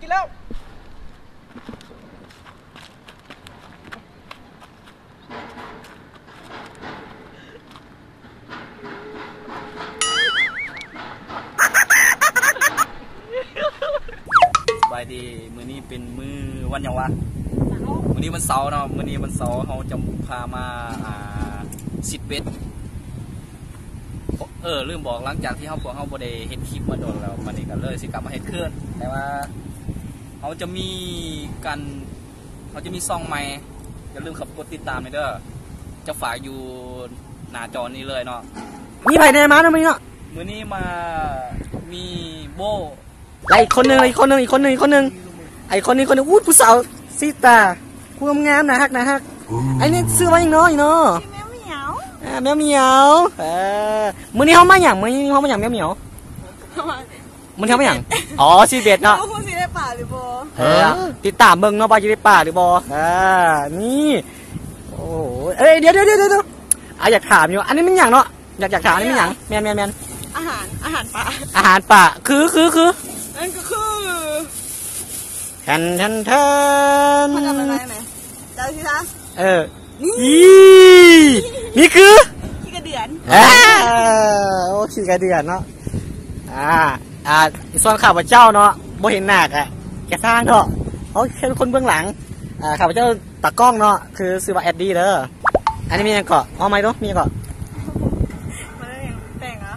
ກິນແລ້ວ. ສະບາຍດີ ມື້ນີ້ເປັນມື້ວັນຫຍັງວະ? ມື້ນີ້ວັນເສົາເນາະ ມື້ນີ້ວັນເສົາ ເຮົາຈະພາມາ ອ່າ ຊິດເບັດ. ເອີ ລືມບອກ ຫຼັງຈາກທີ່ເຮົາ ພວກເຮົາບໍ່ໄດ້ເຮັດຄລິບມາດົນແລ້ວ ບັດນີ້ກໍເລີຍຊິກັບມາເຮັດຄືນ ແຕ່ວ່າເຮົາຈະມີການ ເຮົາຈະມີຊ່ອງໃໝ່ ຢ່າລືມເຂົ້າໄປກົດຕິດຕາມແດ່ເດີ ຈະຝາກຢູ່ໜ້າຈໍນີ້ເລີຍເນາະ. ມີໃຜແດ່ມາເນາະມື້ນີ້ເນາະ? ມື້ນີ້ມາ ມີໂບ້ ແລະອີກຄົນໜຶ່ງ ອີກຄົນໜຶ່ງ ອີກຄົນໜຶ່ງ ອີກຄົນໜຶ່ງ ອີກຄົນໜຶ່ງ ອູ້ຍ ຜູ້ສາວສີຕາ ຜູ້ງາມໆ ໜ້າຮັກ ໜ້າຮັກ ອັນນີ້ຊື່ວ່າຫຍັງເນາະ ນີ້ເນາະ? ຊື່ແມວໝຽວ ອ່າ ແມວໝຽວ ເອີ ມື້ນີ້ເຮົາມາຫຍັງ? ມື້ນີ້ເຮົາມາຫຍັງ ແມວໝຽວ? ມື້ນີ້ເຮົາມາຫຍັງ? ອໍ ຊິດເບັດເນາະ ບໍ່ຮູ້ຊິໄດ້ປາຫຼືບໍ່ ເອີ ຕິດຕາມເບິ່ງເນາະ ວ່າຊິໄດ້ປາຫຼືບໍ່ ເອີ ນີ້ ໂອ້ຍ ເອີຍ ດຽວໆໆ ອ່າ ຢາກຖາມຢູ່ ອັນນີ້ແມ່ນຫຍັງເນາະ? ຢາກ ຢາກຖາມ ອັນນີ້ແມ່ນຫຍັງ? ແມ່ນໆໆ ອາຫານ ອາຫານປາ ອາຫານປາ ຄື ຄື ຄື ນັ້ນກໍຄື ແທນ ແທນ ແທນ ເຈົ້າຊິຊະ ເອີ ນີ້ ນີ້ຄື ຂີ້ກະເດືອນ ອ່າ ໂອ້ ຂີ້ກະເດືອນເນາະ ອ່າ ອ່າ ສ່ວນຂ້າພະເຈົ້າເນາະ ບໍ່ເຫັນໜ້າກະ ກະຊ່າງເຖາະ ເຮົາແຄ່ຄົນເບື້ອງຫຼັງ ອ່າ ຂ້າພະເຈົ້າ ຕາກ້ອງເນາະ ຄືຊື່ວ່າແອດດີ້ເດີ. ອັນນີ້ມີຫຍັງເກາະ? ເອົາໃໝ່ດູ ມີຫຍັງເກາະ? ມັນເປັນຫຍັງແປ້ງຫວະ?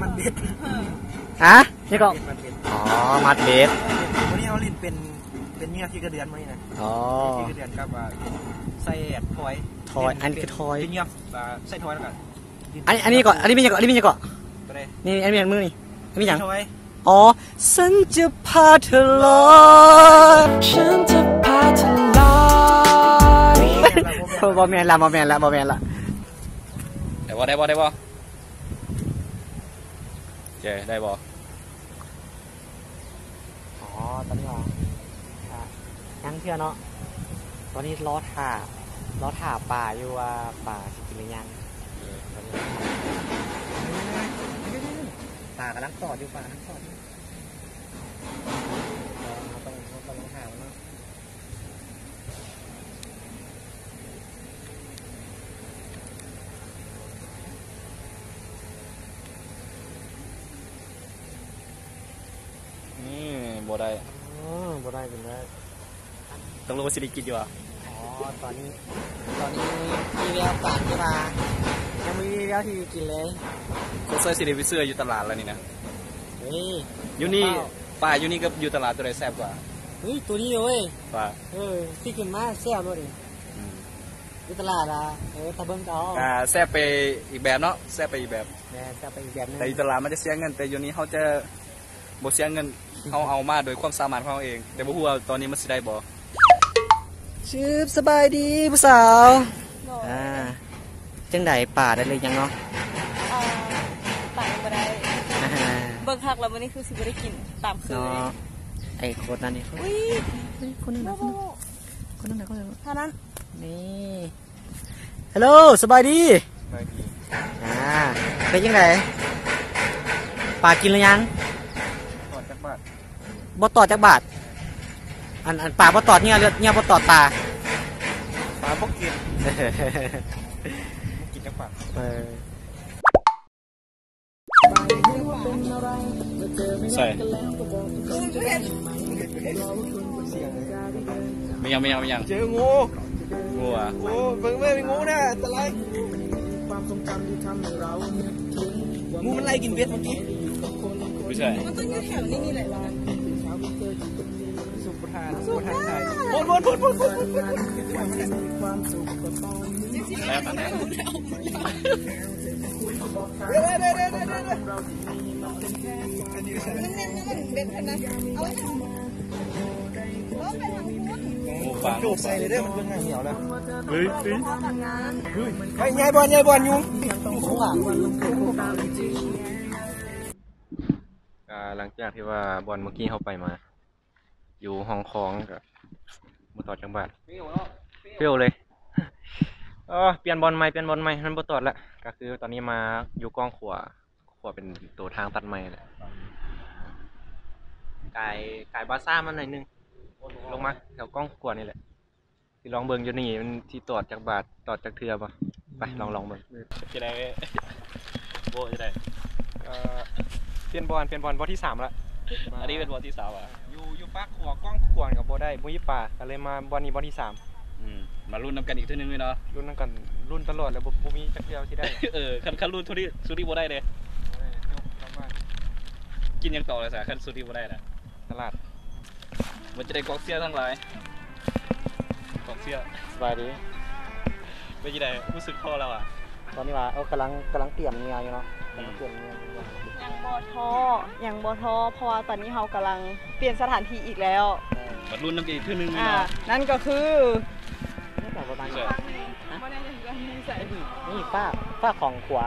ມັດເບັດ ຮະ? ນີ້ເກາະ? ມັດເບັດ ມັດເບັດ ອໍ ມັດເບັດ ມື້ນີ້ເຮົາຫຼິ້ນເປັນ ເປັນເຫຍື່ອຂີ້ກະເດືອນມື້ນີ້ນະ ອໍ ຂີ້ກະເດືອນກັບ ອ່າ ໃສ່ທອຍ ທອຍ ເປັນ ອັນນີ້ຄືທອຍ ເປັນເຫຍື່ອ ອ່າ ໃສ່ທອຍແລ້ວກໍ ອັນ ອັນນີ້ເກາະ? ອັນນີ້ມີຫຍັງເກາະ? ອັນນີ້ມີຫຍັງເກາະ? ໂຕໃດ? ນີ້ ອັນນີ້ ອັນມື້ນີ້ ອັນນີ້ຫຍັງ? ທອຍ ອໍ ບໍ່ແມ່ນລະ ບໍ່ແມ່ນລະ ບໍ່ແມ່ນລະ ບໍ່ແມ່ນລະ ໄດ້ບໍ່ ໄດ້ບໍ່ ໄດ້ບໍ່ ໂອເຄ ໄດ້ບໍ່? ອໍ ຕອນນີ້ຫວາ? ອ່າ ຍັງເທື່ອເນາະ ຕອນນີ້ລໍຖ້າ ລໍຖ້າປາຢູ່ວ່າປາຊິກິນຫຼືຍັງ ເອີ ຕອນນີ້ ປາກຳລັງຕອດຢູ່ ປາກຳລັງຕອດຢູ່ ເອີ ເຮົາຕ້ອງ ເຮົາຕ້ອງລອງຖ້າເນາະ. ນີ້ບໍ່ໄດ້ ອໍ ບໍ່ໄດ້ ເປັນໄດ້ ຕົກລົງວ່າຊິໄດ້ກິນຢູ່ບໍ່? ອໍ ຕອນນີ້ ຕອນນີ້ມີແວວປານທີ່ວ່າ ຍັງບໍ່ມີແວວທີ່ກິນເລີຍ ສົງໄສຊິໄດ້ໄປຊື້ຢູ່ຕະຫຼາດແລ້ວນີ້ນະ ເອີຍ ຢູ່ນີ້ ປາຢູ່ນີ້ກັບຢູ່ຕະຫຼາດໂຕໃດແຊບກວ່າ? ເອີຍ ໂຕນີ້ເວີຍ ວ່າ ເອີ ທີ່ກິນມາແຊບໂລດນີ້ ອືມ ຢູ່ຕະຫຼາດລະ ເອີ ຖ້າເບິ່ງເອົາ ກະແຊບໄປອີກແບບເນາະ ແຊບໄປອີກແບບ ແມ່ນ ແຊບໄປອີກແບບໜຶ່ງ ແຕ່ຢູ່ຕະຫຼາດມັນຈະເສຍເງິນ ແຕ່ຢູ່ນີ້ເຮົາຈະບໍ່ເສຍເງິນ ເຮົາເອົາມາໂດຍຄວາມສາມາດຂອງເຮົາເອງ ແຕ່ບໍ່ຮູ້ວ່າຕອນນີ້ມັນຊິໄດ້ບໍ່? ຊຶບ ສະບາຍດີຜູ້ສາວ ໂດຍ ອ່າ ຈັ່ງໃດ ປາໄດ້ຫຼືຍັງເນາະ? ເອີ ປາຍັງບໍ່ໄດ້ ອ່າຮະ ເບິ່ງຄັກແລ້ວມື້ນີ້ຄືຊິບໍ່ໄດ້ກິນຕາມເຄີຍເນາະ ໄອ້ຄົນນັ້ນນີ້ ອຸ້ຍ ເຮີ້ຍ ຄົນນັ້ນນະ ຄົນນັ້ນ ຄົນນັ້ນນະ ເທົ່ານັ້ນ ນີ້ ຮັລໂຫຼ ສະບາຍດີ ສະບາຍດີ ອ່າ ເປັນຈັ່ງໃດ ປາກິນຫຼືຍັງ? ຕອດຈັກບາດ? ບໍ່ຕອດຈັກບາດ ອັນ ອັນປາບໍ່ຕອດເຫຍື່ອ ເຫຍື່ອບໍ່ຕອດປາ ປາບໍ່ກິນ ບໍ່ກິນຈັກບາດ ເອີ ໃສ່ ແມ່ນຫຍັງ ແມ່ນຫຍັງ ແມ່ນຫຍັງ? ເຈີງູ ງູຫວາ? ໂອ້ ເບິ່ງແມ່ ມີງູນະ ອັນຕະລາຍ ງູມັນໄລ່ກິນເບັດເມື່ອກີ້ ບໍ່ໃຊ່ ມັນຕ້ອງຢູ່ແຖວນີ້ນີ້ແຫຼະ ສຸປະທານ ສຸປະທານ ພຸ້ນ ພຸ້ນ ພຸ້ນ ພຸ້ນ ພຸ້ນ ພຸ້ນ ແລ້ວ ໂດດໃສ່ເລີຍເດີ ມັນເບິ່ງໜ້າໜຽວແລ້ວ ເຮີ້ຍ ເຮີ້ຍ ເຮີ້ຍ ໄປ ຍາຍບອນ ຍາຍບອນ ຍຸງ ອ່າ ຫຼັງຈາກທີ່ວ່າບ່ອນເມື່ອກີ້ເຮົາໄປມາ ຢູ່ຫ້ອງຄອງກໍບໍ່ຕອດຈັກບາດ ເຟວເລີຍ ເອີ ປ່ຽນບ່ອນໃໝ່ ປ່ຽນບ່ອນໃໝ່ ມັນບໍ່ຕອດລະ ກໍຄືຕອນນີ້ມາຢູ່ກ້ອງຂວາ ຂວາເປັນໂຕທາງຕັດໃໝ່ແຫຼະ. ກາຍ ກາຍບາຊາມາໜ້ອຍໜຶ່ງ ລົງມາແຖວກ້ອງຂວານີ້ແຫຼະ. ຊິລອງເບິ່ງຢູ່ນີ້ມັນຊິຕອດຈັກບາດ ຕອດຈັກເທື່ອບໍ່? ໄປ ລອງ ລອງເບິ່ງ. ຈະໄດ້ ໂບະ ຈະໄດ້ ເອີ ປ່ຽນບ່ອນ ປ່ຽນບ່ອນ ບ່ອນທີສາມລະ. ອັນນີ້ເປັນບ່ອນທີສາມອະ? ຢູ່ ຢູ່ປາກຂົວກ້ອງຂວາກໍບໍ່ໄດ້ ບໍ່ມີປາ ກໍເລີຍມາບ່ອນນີ້ບ່ອນທີສາມ. ອືມ ມາລຸ້ນນຳກັນອີກເທື່ອໜຶ່ງເນາະ. ລຸ້ນນຳກັນ ລຸ້ນຕະຫຼອດແລ້ວ ບໍ່ ບໍ່ມີຈັກເທື່ອຊິໄດ້. ເອີ ຄັນ ຄັນລຸ້ນຊຸດນີ້ ຊຸດນີ້ບໍ່ໄດ້ເດ້. ກິນຫຍັງຕໍ່ລະຊະ ຄັນຊຸດນີ້ບໍ່ໄດ້ນະ? ຕະຫຼາດ. ມັນຈະໄດ້ກອງເຊຍທັງຫຼາຍ ກອງເຊຍ. ສະບາຍດີ. ເປັນຈັ່ງໃດ ຮູ້ສຶກທໍ້ແລ້ວຫວາ? ຕອນນີ້ຫວາ ເອີ ກຳລັງ ກຳລັງຕຽມເຫຍື່ອຢູ່ເນາະ ກຳລັງຕຽມເຫຍື່ອຢູ່. ຍັງບໍ່ທໍ້ ຍັງບໍ່ທໍ້ ເພາະວ່າຕອນນີ້ເຮົາກຳລັງປ່ຽນສະຖານທີ່ອີກແລ້ວ. ມາລຸ້ນນຳກັນອີກເທື່ອໜຶ່ງເນາະ. ນັ້ນກໍຄື ນີ້ກໍປະມານນີ້ ບໍ່ແນ່ໃຈວ່າຢູ່ໃສ. ນີ້ ນີ້ຟາກ ຟາກຂອງຂວາ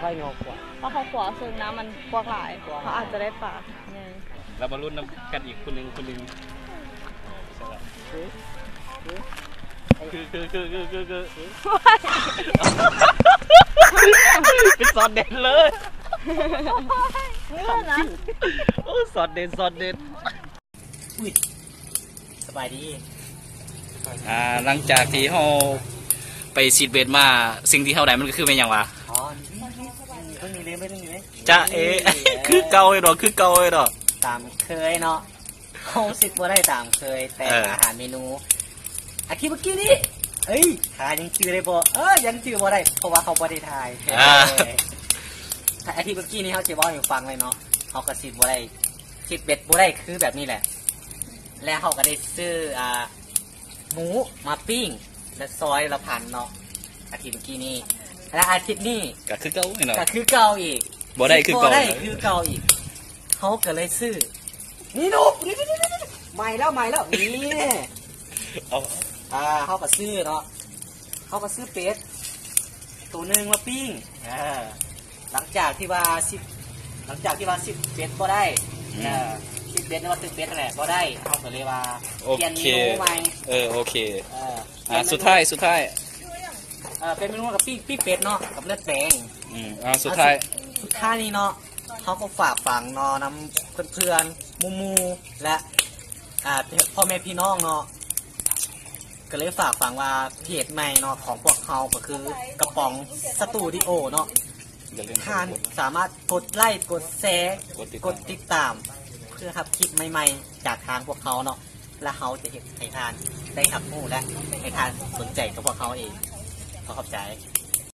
ຟາກຂອງຂວາ ຟາກຂອງຂວາ ເຊິ່ງນ້ຳມັນກວ້າງຫຼາຍ ເຮົາອາດຈະໄດ້ປາໃຫຍ່. ແລ້ວມາລຸ້ນນຳກັນອີກຜູ້ໜຶ່ງ ຜູ້ໜຶ່ງ. ຄື ຄື ຄື ຄື ຄື ຄື ຄື ຄື ຊັອດເດັດເລີຍ. ໂອ້ ຊັອດເດັດ ຊັອດເດັດ. ອຸ້ຍ ສະບາຍດີ. ອ່າ ຫຼັງຈາກທີ່ເຮົາໄປຊີດເບັດມາ ສິ່ງທີ່ເຮົາໄດ້ມັນກໍຄືແມ່ນຫຍັງຫວາ? ອໍ ນີ້ ນີ້ ນີ້ ນີ້ ນີ້ ຈະເອ ຄືເກົ່າເລີຍດອກ ຄືເກົ່າເລີຍດອກ. ຕາມເຄີຍເນາະ ເຮົາຊິດບໍ່ໄດ້ຕາມເຄີຍ ແຕ່ ເອີ ອາຫານເມນູອາທິດເມື່ອກີ້ນີ້ ເອີຍ ຖ້າຍັງຈື່ໄດ້ບໍ່? ເອີ ຍັງຈື່ບໍ່ໄດ້ ເພາະວ່າເຮົາບໍ່ໄດ້ຖ່າຍ. ອ່າ ເອີ ອາທິດເມື່ອກີ້ນີ້ເຮົາຊິເວົ້າໃຫ້ຟັງເລີຍເນາະ ເຮົາກໍຊິດບໍ່ໄດ້ ຊິດເບັດບໍ່ໄດ້ຄືແບບນີ້ແຫຼະ ແລະເຮົາກໍໄດ້ຊື້ ອ່າ ໝູມາປີ້ງ ແລະຊອຍລະພັນເນາະ ອາທິດເມື່ອກີ້ນີ້ ແລະອາທິດນີ້ກໍຄືເກົ່າເນາະ ກໍຄືເກົ່າອີກ ບໍ່ໄດ້ຄືເກົ່າ ບໍ່ໄດ້ຄືເກົ່າອີກ ເຮົາກໍເລີຍຊື້ ນີ້ລູກ ນີ້ ນີ້ ນີ້ ນີ້ ໃໝ່ແລ້ວ ໃໝ່ແລ້ວ ນີ້ ເອົາ ອ່າ ເຮົາກໍຊື້ເນາະ ເຮົາກໍຊື້ເປັດໂຕໜຶ່ງມາປີ້ງ ເອີ ຫຼັງຈາກທີ່ວ່າຊິດ ຫຼັງຈາກທີ່ວ່າຊິດເບັດບໍ່ໄດ້ ອືມ ເອີ ຊິດເບັດ ຫຼືວ່າຕຶກເບັດຫັ້ນແຫຼະບໍ່ໄດ້ ເຮົາກໍເລີຍວ່າ ໂອເຄ ປ່ຽນເມນູໃໝ່ ເອີ ໂອເຄ ເອີ ອ່າ ສຸດທ້າຍ ສຸດທ້າຍ ເອີ ປ່ຽນເມນູກັບປີ້ງ ປີ້ງເປັດເນາະ ກັບເລືອດແປງ ອືມ ອ່າ ສຸດທ້າຍ ສຸດ ສຸດທ້າຍນີ້ເນາະ ເຮົາກໍຝາກຝັງເນາະ ນຳເພື່ອນໆ ໝູ່ໆ ແລະ ອ່າ ພໍ່ແມ່ພີ່ນ້ອງເນາະ ກໍເລີຍຝາກຝັງວ່າເພຈໃໝ່ເນາະ ຂອງພວກເຮົາກໍຄືກະປ໋ອງສະຕູດິໂອເນາະ ຢ່າລືມ ທ່ານ ກົດ ສາມາດກົດໄລ ກົດແຊ ກົດຕິດຕາມ ກົດຕິດຕາມ ເພື່ອຮັບຄລິບໃໝ່ໆ ຈາກທາງພວກເຮົາເນາະ ແລະເຮົາຈະເຮັດໃຫ້ທ່ານໄດ້ຮັບຮູ້ ແລະໃຫ້ທ່ານສົນໃຈກັບພວກເຮົາເອງ. ຂໍຂອບໃຈ.